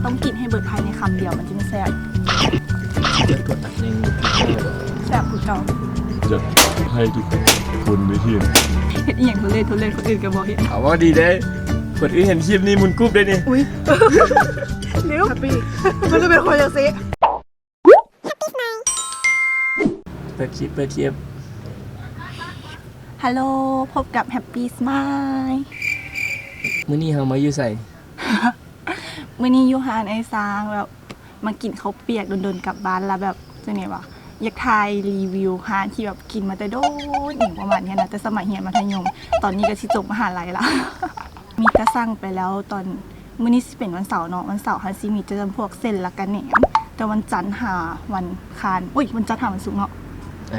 ຕ້ອງກິນໃຫ້ເບິດພາຍໃນຄຳດຽວ ມັນຈຶ່ງແຊບ. ເລືອກຕົວຕັກໜຶ່ງ ແຊບຄືເກົ່າ. ຢາກໃຫ້ທຸກຄົນໄດ້ເຫັນ. ເຮັດອີ່ຫຍັງທຸເລດທຸເລດ ຄົນອື່ນກໍບໍ່ເຫັນ. ເອົາ ເວົ້າດີເດ້ ຄົນອື່ນເຫັນຄລິບນີ້ໝຸນກຸບເດ້ນີ້. ອຸ້ຍ ເລັວ ແຮບປີ້ ມັນເປັນຄົນຈັ່ງຊີ້. ເປີດຄລິບ ເປີດຄລິບ. ຮັລໂຫຼ ພົບກັບ Happy Smile. ມື້ນີ້ເຮົາມາຢູ່ໃສ? ມື້ນີ້ຢູ່ຮ້ານອ້າຍຊ້າງ ແບບມາກິນເຂົ້າປຽກດົນໆ ກັບບ້ານລະ ແບບຈັ່ງໃດວະ ຢາກຖ່າຍຣີວິວຮ້ານທີ່ແບບກິນມາແຕ່ດົນອີກປະມານນີ້ນະ ແຕ່ສະໄໝຮຽນມັດທະຍົມ. ຕອນນີ້ກໍຊິຈົບມະຫາໄລລະ ມີແຕ່ສັ່ງໄປແລ້ວ. ຕອນມື້ນີ້ຊິເປັນວັນເສົາເນາະ ວັນເສົາເຮົາຊິມີແຕ່ຈຳພວກເສັ້ນລະກະແໜມ ແຕ່ວັນຈັນຫາວັນຄານ ໂອ້ຍ ວັນຈັນຫາວັນສຸກເນາະ ເອີ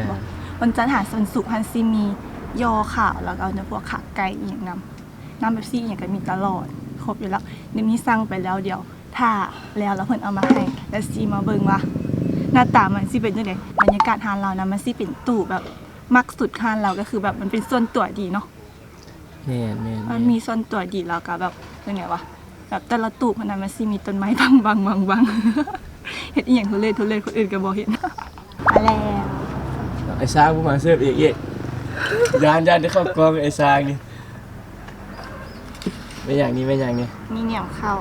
ວັນຈັນຫາວັນສຸກເຮົາຊິມີຍໍ່ຂາວ ແລ້ວກໍຈຳພວກຂາໄກ່ອີ່ຫຍັງນຳ. ນ້ຳເປັບຊີອີ່ຫຍັງກໍມີຕະຫຼອດ ຄົບຢູ່ແລ້ວ. ດຽວນີ້ສັ່ງໄປແລ້ວ ດຽວຖ້າແລ້ວ ແລ້ວເພິ່ນເອົາມາໃຫ້ ແລ້ວຊິມາເບິ່ງວ່າໜ້າຕາມັນຊິເປັນຈັ່ງໃດ. ບັນຍາກາດຮ້ານລາວນະ ມັນຊິເປັນຕູ້ແບບມັກສຸດ. ຮ້ານລາວກໍຄືແບບມັນເປັນສ່ວນຕົວດີເນາະ. ແມ່ນໆໆ ມັນມີສ່ວນຕົວດີ ແລ້ວກໍແບບຈັ່ງໃດວະ ແບບແຕ່ລະຕູ້ຫັ້ນນະ ມັນຊິມີຕົ້ນໄມ້ບັງໆໆໆ ເຮັດອີ່ຫຍັງທຸເລດທຸເລດ ຄົນອື່ນກໍບໍ່ເຫັນ. ມາແລ້ວ ໄອ້ຊ້າງບໍ່ມາເສີບເອງອີກ ຢ້ານ ຢ້ານໄດ້ເຂົ້າກ້ອງໄອ້ຊ້າງນີ້. ແມ່ນຫຍັງນີ້ ແມ່ນຫຍັງນີ້? ນີ້ແໜມເຂົ້າ.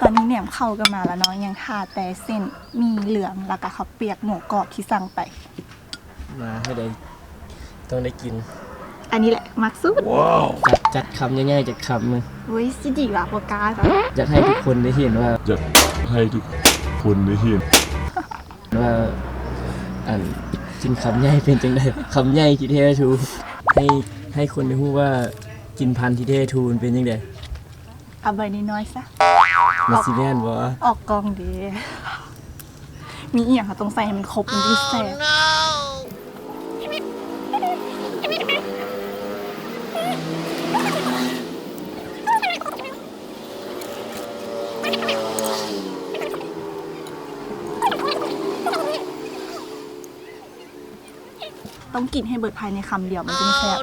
ຕອນນີ້ແໜມເຂົ້າກໍມາແລ້ວເນາະ ຍັງຖ້າແຕ່ເສັ້ນໝີ່ເຫຼືອງ ແລ້ວກໍເຂົ້າປຽກໝູກອບທີ່ສັ່ງໄປ. ມາໃຫ້ໄດ້ ຕ້ອງໄດ້ກິນ. ອັນນີ້ແຫຼະມັກສຸດ. ຈັດ ຈັດຄຳໃຫຍ່ໆຈັກຄຳ. ໂອ້ຍ ຊິດີຫວາ ບໍ່ກ້າດອກ. ຢາກໃຫ້ທຸກຄົນໄດ້ເຫັນວ່າ ຢາກໃຫ້ທຸກຄົນໄດ້ເຫັນ ວ່າ ອັນ ກິນຄຳໃຫຍ່ເປັນຈັ່ງໃດ ຄຳໃຫຍ່ທີ່ແທ້ທູ. ໃຫ້ ໃຫ້ຄົນໄດ້ຮູ້ວ່າກິນພັນທີ່ແທ້ທູມັນເປັນຈັ່ງໃດ. ເອົາໃບນ້ອຍໆຊະ. ມັນຊິແມ່ນບໍ່? ອອກກ້ອງເດ້. ມີອີ່ຫຍັງເຮົາຕ້ອງໃສ່ໃຫ້ມັນຄົບ ມັນຈຶ່ງແຊບ. ຕ້ອງກິນໃຫ້ເບິດພາຍໃນຄຳດຽວ ມັນຈຶ່ງແຊບ.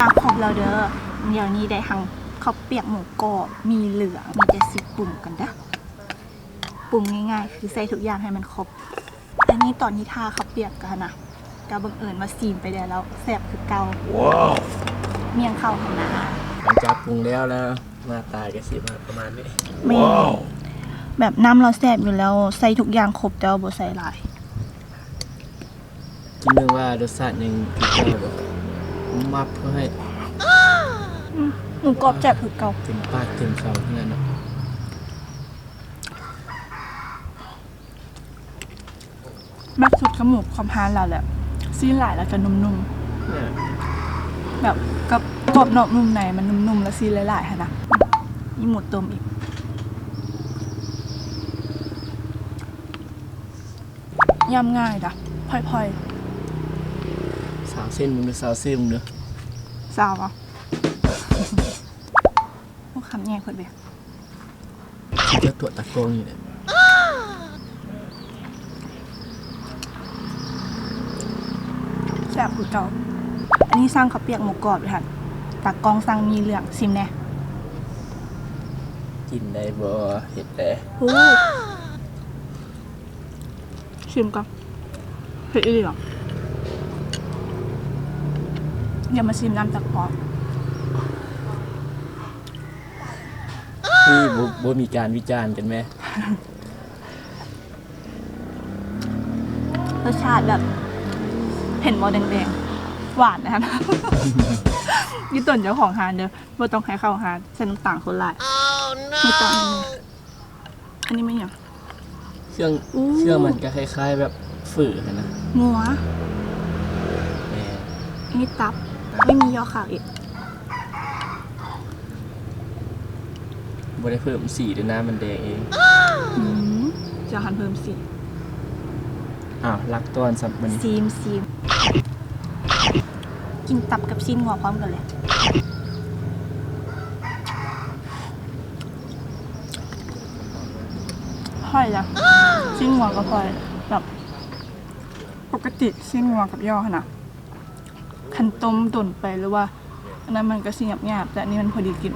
ອ່ະ ຄົບແລ້ວເດີ. ດຽວນີ້ໄດ້ທັງເຂົ້າປຽກໝູກອບ ໝີ່ເຫຼືອງ ມີແຕ່ຊິປຸງກັນເດີ. ປຸງງ່າຍໆ ຄືໃສ່ທຸກຢ່າງໃຫ້ມັນຄົບ. ອັນນີ້ຕອນທີ່ຖ້າເຂົ້າປຽກຫັ້ນນະ ກໍບັງເອີນວ່າຊີມໄປແລ້ວ ແລ້ວແຊບຄືເກົ່າ. ໝ້ຽງເຂົ້າຫັ້ນນະ. ຫຼັງຈາກປຸງແລ້ວ ແລ້ວໜ້າຕາກໍຊິມາປະມານນີ້. ແມ່ນ. ແບບນ້ຳລາວແຊບຢູ່ແລ້ວ ໃສ່ທຸກຢ່າງຄົບ ແຕ່ວ່າບໍ່ໃສ່ຫຼາຍ. ກິນເບິ່ງວ່າລົດຊາດຍັງຄືເກົ່າບໍ່. ມັບເຂົາໃຫ້. ອືມ ໝູກອບແຊບຄືເກົ່າ. ເຕັມປາກເຕັມຄຳຂະໜາດນັ້ນ. ມັກສຸດກະໝູກອບຮ້ານລາວແຫຼະ ຊີ້ນຫຼາຍແລ້ວກະນຸ້ມໆ. ແມ່ນ. ແບບກັບກອບນອກນຸ້ມໃນ ມັນນຸ້ມໆ ແລ້ວຊີ້ນຫຼາຍໆ ຫັ້ນນະ. ມີໝູຕົ້ມອີກ. ຍ່ຳງ່າຍດາ ຜ່ອຍໆ. ຊາວເສັ້ນມຶງເດີ ຊາວເສັ້ນມຶງເດີ. ຊາວບໍ່? ໂອ້ ຄຳໃຫຍ່ໂພດເບ. ຊິເຈົ້າຕົວະຕາກ້ອງນີ້ແຫຼະ. ແຊບຄືເກົ່າ. ອັນນີ້ສັ່ງເຂົ້າປຽກໝູກອບຢູ່ຫັ້ນ ຕາກ້ອງສັ່ງໝີ່ເຫຼືອງ. ຊີມແດ່. ກິນໄດ້ບໍ່? ເຮັດແດ່. ໂອ້. ຊີມກ່ອນ. ເຜັດອີ່ຫຼີຫວາ? ດຽວມາຊີມນ້ຳຈັກປອກ. ຄືບໍ່ ບໍ່ມີການວິຈານກັນແມ. ລົດຊາດແບບ ເຫັນບໍ່ ແດງໆ ຫວານນະ. ຢູ່ຕົນເຈົ້າຂອງຮ້ານເດີ ບໍ່ຕ້ອງໃຫ້ເຂົ້າຮ້ານ ໃສ່ນ້ຳຕານຄົນຫຼາຍ. ນ້ຳຕານ. ອັນນີ້ແມ່ນຫຍັງ? ເຄື່ອງ ເຄື່ອງມັນກະຄ້າຍໆແບບຝິຫັ້ນນະ. ງົວ. ແມ່ນ. ອັນນີ້ຕັບ. ເອີ ມີຍໍ່ຂາວອີກ. ບໍ່ໄດ້ເພີ່ມສີເດ້ ນ້ຳມັນແດງເອງ. ອືມ ເຈົ້າຫັ້ນເພີ່ມສີ. ອ້າວ ລັກຕອນຊ້ຳບັດນີ້ ຊີມ ຊີມ ກິນຕັບກັບຊີ້ນງົວພ້ອມກັນເລີຍ. ຫອຍນະ ຊີ້ນງົວກໍຫອຍ ແບບ ປົກກະຕິຊີ້ນງົວກັບຍໍຫັ້ນນະ ຄັນຕົ້ມດົນໄປ ຫຼືວ່າອັນນັ້ນມັນກໍຊິຫຍາບໆ ແຕ່ອັນນີ້ມັນພໍດີກິນ.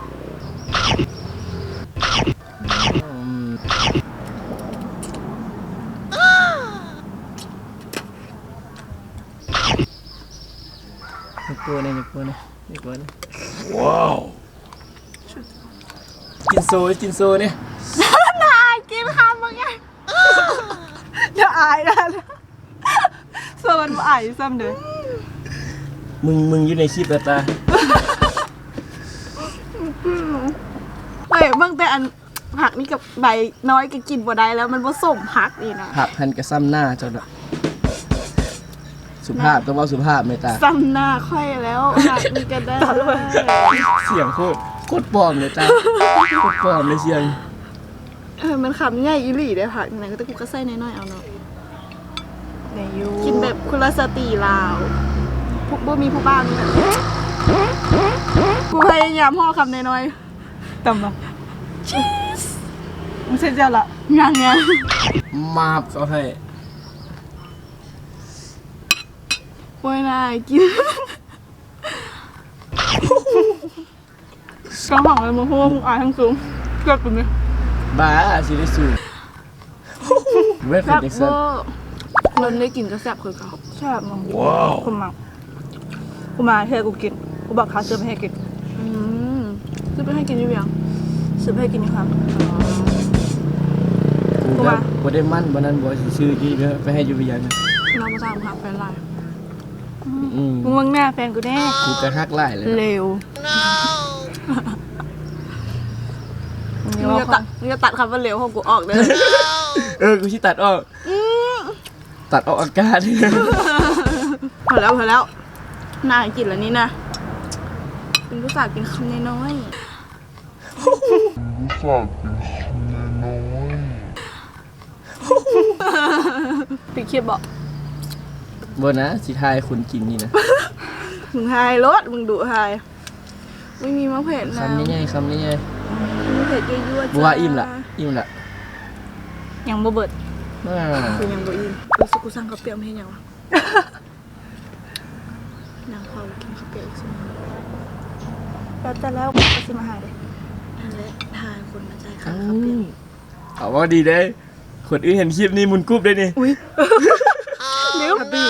ຍົກໂປ້ແດ່ ຍົກໂປ້ແດ່ ຍົກໂປ້ແດ່. ວ້າວ ກິນໂຊ ກິນໂຊແດ່. ໜ້າອາຍກິນຄຳບາງຢ່າງ ໜ້າອາຍນະ. ສ່ວນມັນບໍ່ອາຍຊ້ຳເດີ້. ມຶງ ມຶງຢູ່ໃນຄລິບແລ້ວຕາ. ເຮີ້ຍ ເບິ່ງແຕ່ອັນຜັກນີ້ກັບໃບນ້ອຍກໍກິນບໍ່ໄດ້ແລ້ວ ມັນບໍ່ສົມຜັກນີ້ນະ. ຜັກຫັ້ນກໍຊ້ຳໜ້າເຈົ້າເນາະ. ສຸພາບ ຕ້ອງເວົ້າສຸພາບແມ່ຕາ. ຊ້ຳໜ້າຂ້ອຍແລ້ວ ຜັກນີ້ກໍໄດ້. ສຽງໂຄດ ໂຄດປອມເລີຍຕາ ໂຄດປອມເລີຍສຽງ. ເອີ ມັນຄຳໃຫຍ່ອີ່ຫຼີເດ້ຜັກນີ້ນະ ແຕ່ກູກໍໃສ່ນ້ອຍໆເອົາເນາະ. ໄດ້ຢູ່ ກິນແບບຄຸລະສະຕີລາວ ຜູ້ ບໍ່ມີຜູ້ບ່າວນີ້ແບບ ກູພະຍາຍາມຫໍ່ຄຳນ້ອຍໆ. ຕຳມາ ຊີສ ມຶງເສັດແລ້ວລະ? ຍັງ ຍັງ ມາບເຂົາໃຫ້. ໂອ້ຍ ໜ້າກິນ. ກາງຫອງເລີຍ ບໍ່ຮູ້ວ່າມຶງອາຍທັງສູງ ເກືອບຕົວນີ້. ບ້າ ຊິໄດ້ສູງ ເວີດ ເປັນຈັງຊັ້ນ. ໂດນໄດ້ກິນກໍແຊບຄືເກົ່າ. ແຊບເນາະ. ກູມັກ ກູມາເທື່ອກູກິນ ກູບອກເຂົາຊື້ໄປໃຫ້ກິນ. ອືມ ຊື້ໄປໃຫ້ກິນຢູ່ຫວຽງ? ຊື້ໄປໃຫ້ກິນຢູ່ຫວຽງ. ກູກໍບໍ່ໄດ້ໝັ້ນ ບໍ່ນັ້ນບໍ່ຊິຊື້ກິນໄປໃຫ້ຢູ່ຫວຽງ. ນ້ອງບໍ່ສ້າງຫາແຟນຫຼາຍ. ອືມ ອືມ ມຶງເບິ່ງໜ້າແຟນກູແດ່. ກູກໍຮັກຫຼາຍແຫຼະ ເລວ. ມຶງຢ່າຕັດ ມຶງຢ່າຕັດຄຳວ່າເລວຂອງກູອອກເດີ້. ເອີ ກູຊິຕັດອອກ. ອືມ ຕັດອອກອາກາດ. ພໍແລ້ວ ພໍແລ້ວ ໜ້າກິນແລ້ວນີ້ນະ. ເປັນຜູ້ສາວກິນຄຳນ້ອຍໆ. ເປັນຜູ້ສາວກິນຄຳນ້ອຍໆ. ປິດຄລິບບໍ? ບໍ່ນະ ຊິຖ່າຍຄົນກິນນີ້ນະ. ມຶງຖ່າຍໂລດ ມຶງດຸຖ່າຍ. ອຸ້ຍ ມີໝາກເຜັດນຳ. ຄຳໃຫຍ່ໆ ຄຳໃຫຍ່ໆ. ມີເຜັດຢູ່ໆ. ກູວ່າອີ່ມລະ ອີ່ມລະ. ຍັງບໍ່ເບິດ. ອ່າ ກູຍັງບໍ່ອີ່ມ. ກູ ກູສັ່ງເຂົ້າປຽກມາເຮັດຫຍັງວະ? ນັ່ງເຝົ້າກິນເຂົ້າປຽກອີກຊົ່ວໂມງ. ແລ້ວແຕ່ແລ້ວ ກໍຊິມາຫາເດ້. ຫັ້ນແຫຼະ ຖ້າຄົນມາຈ່າຍຄ່າເຂົ້າປຽກ. ເອົາ ເວົ້າດີເດ້ ຄົນອື່ນເຫັນຄລິບນີ້ໝຸນກຸບເດ້ນີ້. ອຸ້ຍ ເດວ ມັນເປັນ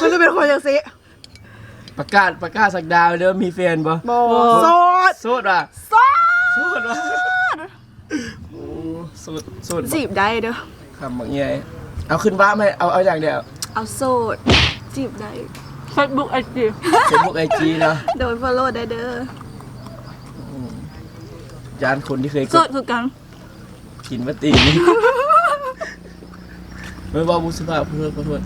ຄົນຈັ່ງຊີ້. ປະກາດ ປະກາດສັກດາເດີ ມີແຟນບໍ່? ບໍ່ ໂສດ ໂສດຫວາ? ໂສດ ໂສດຫວາ? ໂອ້ ໂສດ ໂສດ ຈີບໄດ້ເດີ. ຄຳບັກໃຫຍ່ ເອົາຂຶ້ນບ້ານໃຫ້ ເອົາ ເອົາຢ່າງດຽວ. ເອົາໂສດ ຈີບໄດ້. ເຟສບຸກ ໄອຈີ ເຟສບຸກ ໄອຈີເນາະ. ໂດນຟອລໂລໄດ້ເດີ. ອືມ ຢ້ານຄົນທີ່ເຄີຍ ໂສດຄືກັນ. ກິນມາຕີນ ແມ່ນເວົ້າບໍ່ສຸພາບ ຂໍໂທດ ຂໍໂທດ.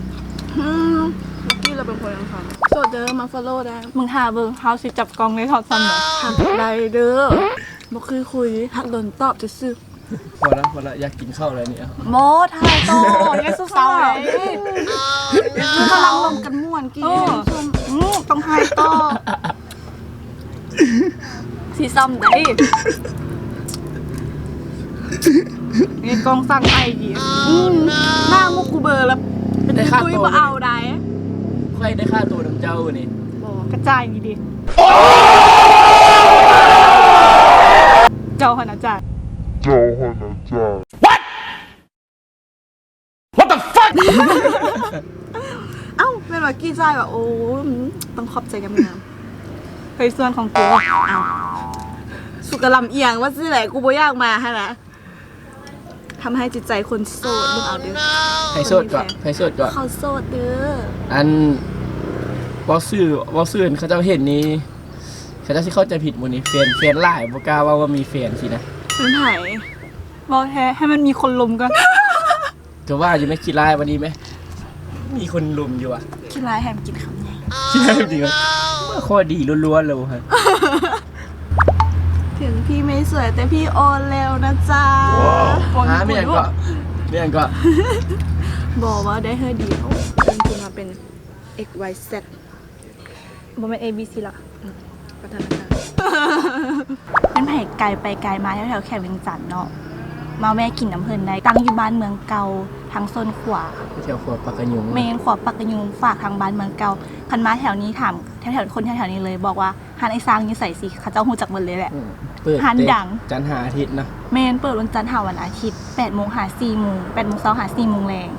ອືມ ເມື່ອກີ້ລາວເປັນຄົນຈັ່ງຊັ້ນ. ໂສດເດີ ມາຟອລໂລໄດ້. ມຶງຖ້າເບິ່ງ ເຮົາຊິຈັບກ້ອງໄດ້ຮອດຊ່ຳໃດ. ຮັກໄດ້ເດີ ບໍ່ຄືຄຸຍ ຮັກໂດນຕອບຊື່ໆ. ພໍລະ ພໍລະ ຢາກກິນເຂົ້າແລ້ວນີ້. ບໍ່ ຖ່າຍຕໍ່ ຢ່າສູ່ເຊົາເລີຍ. ກຳລັງລົມກັນມ່ວນກີ້. ເອີ ອືມ ຕ້ອງຖ່າຍຕໍ່. ຊິຊ້ຳໄດ໋ ນີ້ກ້ອງສັ່ງໃຫ້ອີກ. ອືມ ໜ້າມຸກກູເບີລະ ໄດ້ຄ່າໂຕ ບໍ່ເອົາໄດ໋. ຂ້ອຍໄດ້ຄ່າໂຕນຳເຈົ້ານີ້. ບໍ່ ກະຈ່າຍນີ້ເດ. ເຈົ້າຫັ້ນນະຈ່າຍ. ເຈົ້າຫັ້ນນະຈ່າຍ. What the fuck? ເອົ້າ ແມ່ນວ່າກີ້ຈ່າຍວ່າ. ໂອ້ ຕ້ອງຂອບໃຈງາມໆ. ເຮີ້ຍ ສ່ວນຂອງກູ. ອ້າວ ສຸກະລຳອຽງວ່າຊີ້ແຫຼະ ກູບໍ່ຢາກມາຫັ້ນນະ. ທຳຮ້າຍຈິດໃຈຄົນໂສດ. ເບິ່ງເອົາເດີ ໃຜໂສດກໍ ໃຜໂສດກໍ ເຂົາໂສດເດີ. ອັນ ເວົ້າຊື່ ເວົ້າຊື່ ເຂົາເຈົ້າເຫັນນີ້ ເຂົາເຈົ້າຊິເຂົ້າໃຈຜິດໝົດນີ້. ແຟນ ແຟນຫຼາຍ ບໍ່ກ້າເວົ້າວ່າມີແຟນຊີ້ນະ. ເປັນໃຜ? ເວົ້າແທ້ ໃຫ້ມັນມີຄົນລົມກ່ອນ. ກໍວ່າຢູ່ແມ່ ຂີ້ລ້າຍວັນນີ້ແມ່ ມີຄົນລົມຢູ່ຫວາ? ຂີ້ລ້າຍໃຫ້ມັນກິນຄຳໃຫຍ່. ຂີ້ລ້າຍໃຫ້ມັນກິນຄຳ ມາຂໍ້ດີລ້ວນໆ ແລ້ວຫັ້ນ. ເຖິງພີ່ໄມ່ສວຍ ແຕ່ພີ່ອ່ອນແລ້ວນະຈ໊ະ. ຫາ ແມ່ນຫຍັງເກາະ? ແມ່ນຫຍັງເກາະ? ບໍ່ວ່າໄດ້ເຮີດດີ ເຮົາເປັນຄົນວ່າເປັນ X Y Z ບໍ່ແມ່ນ A B C ລະ ອືມ ພັດທະນາການ. ແມ່ນໃຜໄກໄປໄກມາແຖວໆແຂວງວຽງຈັນເນາະ ມາແວະກິນນຳເພິ່ນໄດ້ ຕັ້ງຢູ່ບ້ານເມືອງເກົ່າ ທາງໂຊນຂວາ ແຖວຂວາປາກກະຍຸງ. ແມ່ນ ຂວາປາກກະຍຸງ ຝາກທາງບ້ານເມືອງເກົ່າ. ຄັນມາແຖວນີ້ຖາມແຖວໆ ຄົນແຖວໆນີ້ເລີຍ ບອກວ່າ ຮ້ານອ້າຍຊ້າງຢູ່ໃສຊີ້ ເຂົາເຈົ້າຮູ້ຈັກເບິດເລີຍແຫຼະ. ອືມ ເປີດ ຮ້ານດັງ ຈັນຫາອາທິດເນາະ. ແມ່ນ ເປີດວັນຈັນຫາວັນອາທິດ ແປດໂມງຫາສີ່ໂມງ ແປດໂມງເຊົ້າຫາສີ່ໂມງແລງ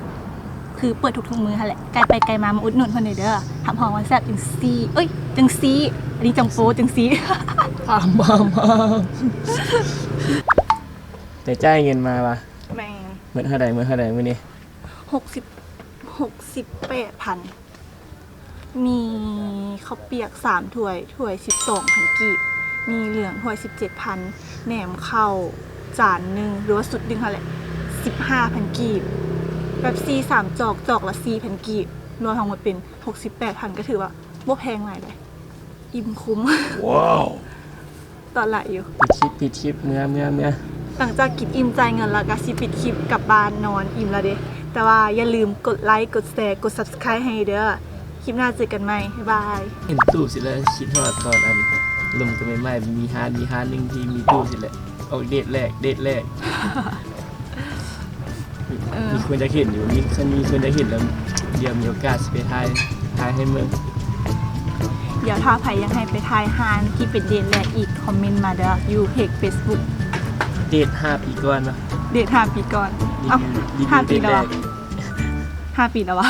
ຄືເປີດທຸກໆມື້ຫັ້ນແຫຼະ. ໄກໄປໄກມາ ມາອຸດໜູນເພິ່ນແດ່ເດີ ຮັບຮອງວ່າແຊບຈັ່ງຊີ້ ເອີຍ ຈັ່ງຊີ້ ອັນນີ້ຈັ່ງໂປ້ຈັ່ງຊີ້. ໄດ້ຈ່າຍເງິນມາວະ? ແມ່ນ. ໝົດເທົ່າໃດ ໝົດເທົ່າໃດມື້ນີ້? ຫົກສິບ ຫົກສິບແປດພັນ. ມີເຂົ້າປຽກສາມຖ້ວຍ ຖ້ວຍສິບສອງພັນກີບ, ໝີ່ເຫຼືອງຖ້ວຍສິບເຈັດພັນ, ແໜມເຂົ້າຈານໜຶ່ງ ຫຼືວ່າຊຸດໜຶ່ງຫັ້ນແຫຼະ ສິບຫ້າພັນກີບ, ເປັບຊີສາມຈອກ ຈອກລະສີ່ພັນກີບ, ລວມທັງໝົດເປັນຫົກສິບແປດພັນ ກໍຖືວ່າບໍ່ແພງຫຼາຍເດ ອີ່ມຄຸ້ມ. ຕອນຫຼາຍຢູ່. ປິດຄລິບ ປິດຄລິບ ເມືອ ເມືອ ເມືອ. ຫຼັງຈາກກິນອີ່ມ ຈ່າຍເງິນແລ້ວ ກໍຊິປິດຄລິບກັບບ້ານນອນ ອີ່ມແລ້ວເດ້. ແຕ່ວ່າຢ່າລືມກົດໄລ ກົດແຊ ກົດ Subscribe ໃຫ້ເດີ. ຄລິບໜ້າເຈີກັນໃໝ່. ບາຍບາຍ. ເຫັນຕູບຊິແລ້ວ ຄິດຮອດຕອນ ອັນ ລົມກັນໃໝ່ໆ ມີຮ້ານ ມີຮ້ານໜຶ່ງທີ່ມີຕູບຊິແລ້ວ ອອກເດດແລກ ເດດແລກ. ເອີ ມີຄົນຢາກເຫັນຢູ່ ມີ ຄັນມີຄົນຢາກເຫັນແລ້ວ ດຽວມີໂອກາດຊິໄປຖ່າຍ ຖ່າຍໃຫ້ເບິ່ງ. ດຽວຖ້າໃຜຢາກໃຫ້ໄປຖ່າຍຮ້ານທີ່ເປັນເດດແລກອີກ ຄອມເມັນມາເດີ ຢູ່ເພຈ Facebook ເດດຫ້າປີກ່ອນເນາະ. ເດດຫ້າປີກ່ອນ. ເອົ້າ ຫ້າປີແລ້ວຫວາ? ຫ້າປີແລ້ວຫວາ?